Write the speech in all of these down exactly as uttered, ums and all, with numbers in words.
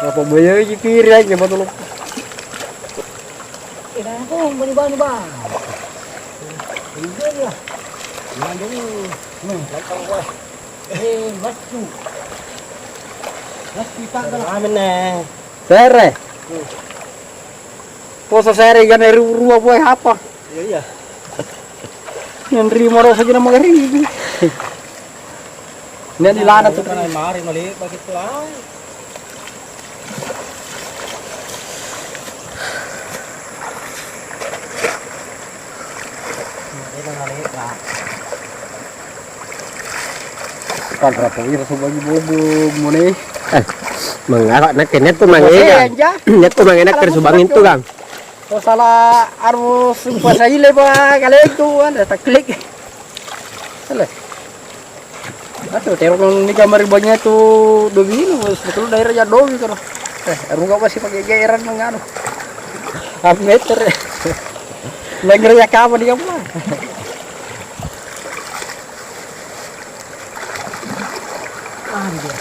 Apa boyoi piri aja batulu. Eh, dah, aku bani-bani, Bang. Iya, iya. Nah, dulu. Hmm, lantang, weh. Eh, masuk. Masuk, tak ada. Amin, eh. Sere. Hmm. Poso sere, gana rua-rua, boy, apa? Iya, iya. Yang rima rasa gina magari. Ini dilana tuh. Mari, mari, bagi tuh, ah. Panrapoi rasa bagi bobong mone. Eh, mangapa nakke netto mangena? Nia' tu mangena kersubangi tu, Kang. Oh, sala harus sumpah saile pa kalengku, ada taklik. Sale. Aduh, terong ni kamari banyak tu dogi lu, betul daerah ya dogi kalau. Eh, aruga masih pakai gairan menganu. Hampir meter. Lagi ya kapan di kamu? Anjir.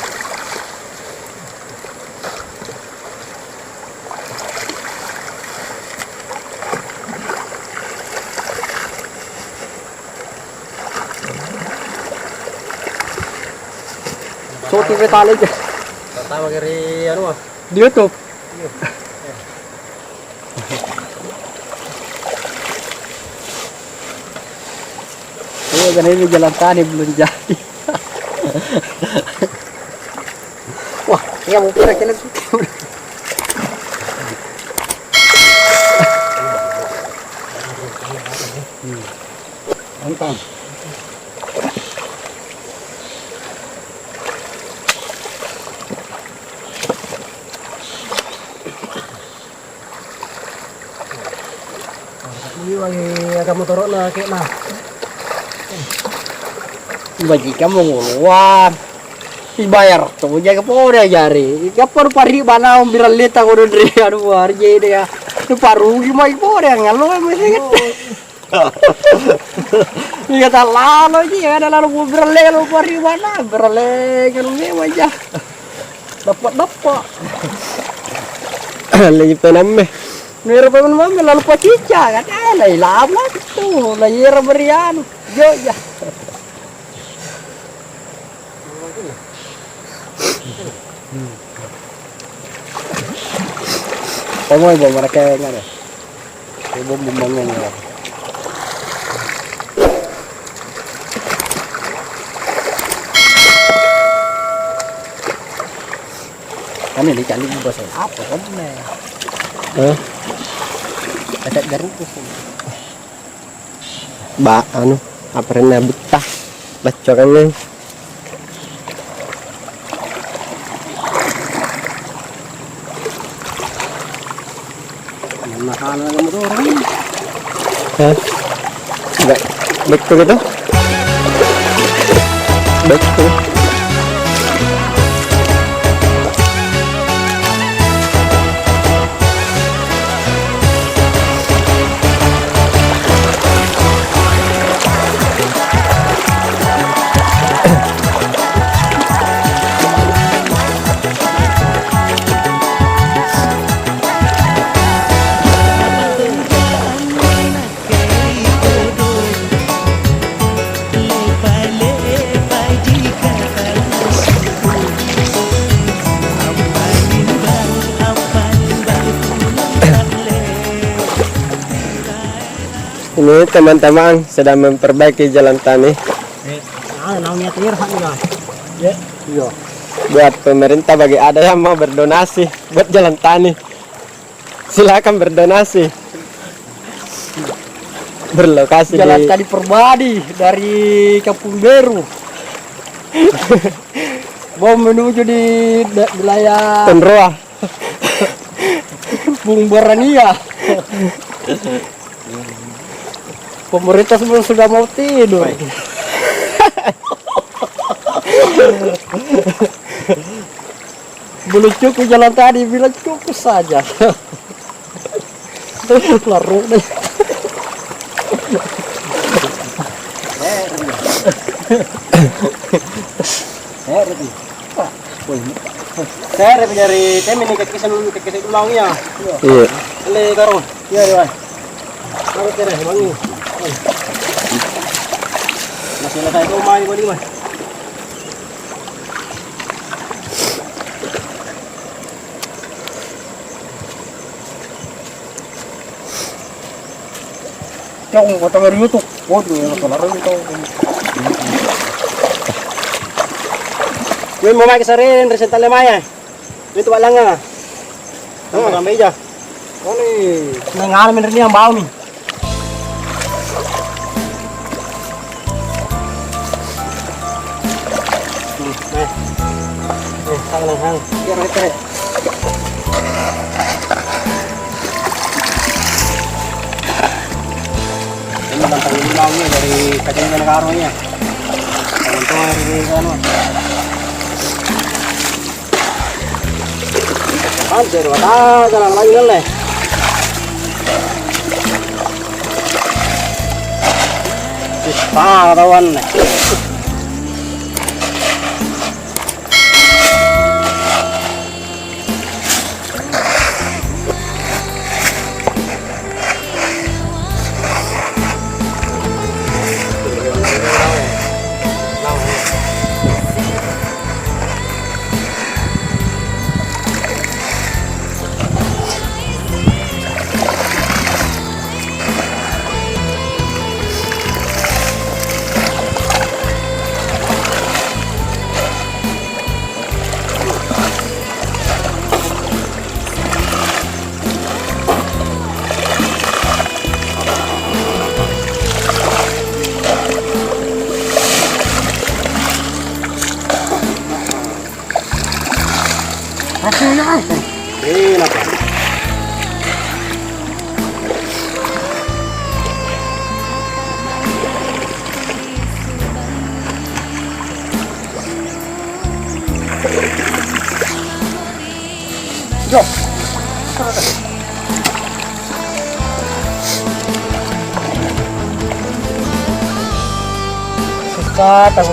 Soti pe tale je. Pertama kiri anu ah. Di YouTube. Iya. Iya, karena ini jalan tani belum jadi. Wah, iya mau kira kena. Hmm. Mantap. Iwangi aga motoro'na ke'na. Bajikang mangoloang. Ibayar toja pole jari. Kappa nuparri banaung biralleta kodong ri anu arjede ya. Nuparugi mai pole ngallo mese. Iya, talalo ji, ada lalu beralle, lalu pari mana? Beralle, kan memang ja. Dapat-dapat. Lagi penamme. Nero pemen mame lalu pacica, kan? Ah, lai lama tu, lai era berian. Jo, ja. Pamoi, bo, mereka yang ada. Ibu bumbangnya nih. Kan ini candi bahasa apa kan nih? Hah? Ada garuk tuh. Ba, anu, apa renna butta? Baccokanna. Mahala na motoro. Hah? Enggak. Betul itu? Betul. Ini teman-teman sedang memperbaiki jalan tani. Eh, ah, naung niat Irfan, ya. Ya, iya. Buat pemerintah, bagi ada yang mau berdonasi buat jalan tani, silakan berdonasi. Berlokasi jalan di tani pribadi dari Kampung Beru. Mau menuju di da-, wilayah Tenroa. Bung Barania. Pemerintah semua sudah mau tidur. Baik. Belum cukup jalan tadi, bilang cukup saja. Laruk deh. Eh, Rudi. Eh, Rudi. Woi. Tere jari temi ni kekkisen, kekkisen ulang iya. Iya. Ele karo. Iya, iya. Karo tere bangi. Masih ada itu mai bali mai. Cong, kota baru YouTube. Waduh, ya, kelar itu. Gue mau pakai sare, resen tale maya. Itu balanga. Tambah tambah ija. Oli. Nang anu menre ni yang bau ni. Hmm, eh. Eh, tangan, tangan. Biar kita. Ini gampang ini maunya dari kacangnya negara ya. Orang tua dari sana. Anjir, mata jalan lagi, lele. Sista, katawan. Enak. Yo. Susah tahu.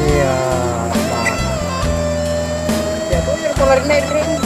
Iya, Pak. Ya, tuh, yang keluarin air kering.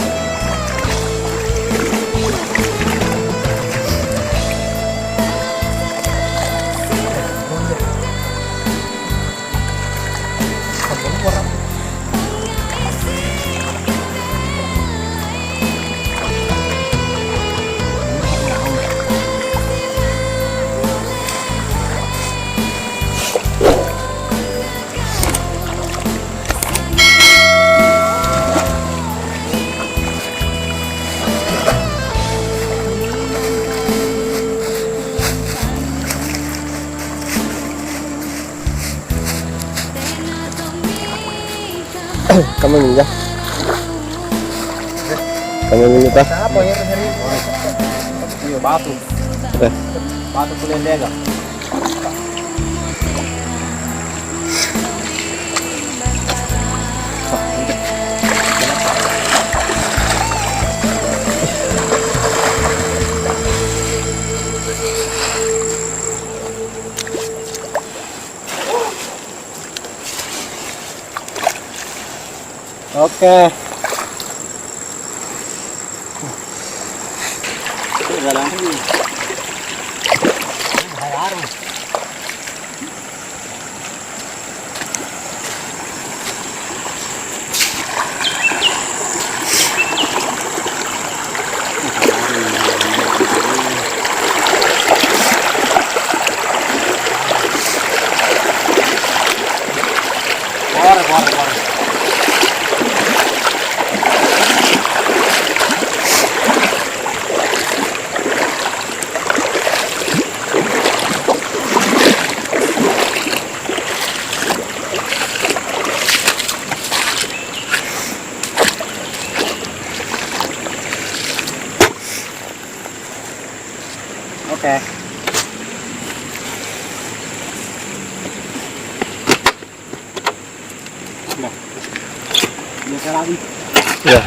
Kamu minta? Kamu minta? Apa ya, Mas Heri? Iya, batu. Eh. Batu kuliah lega. Oke. Iya.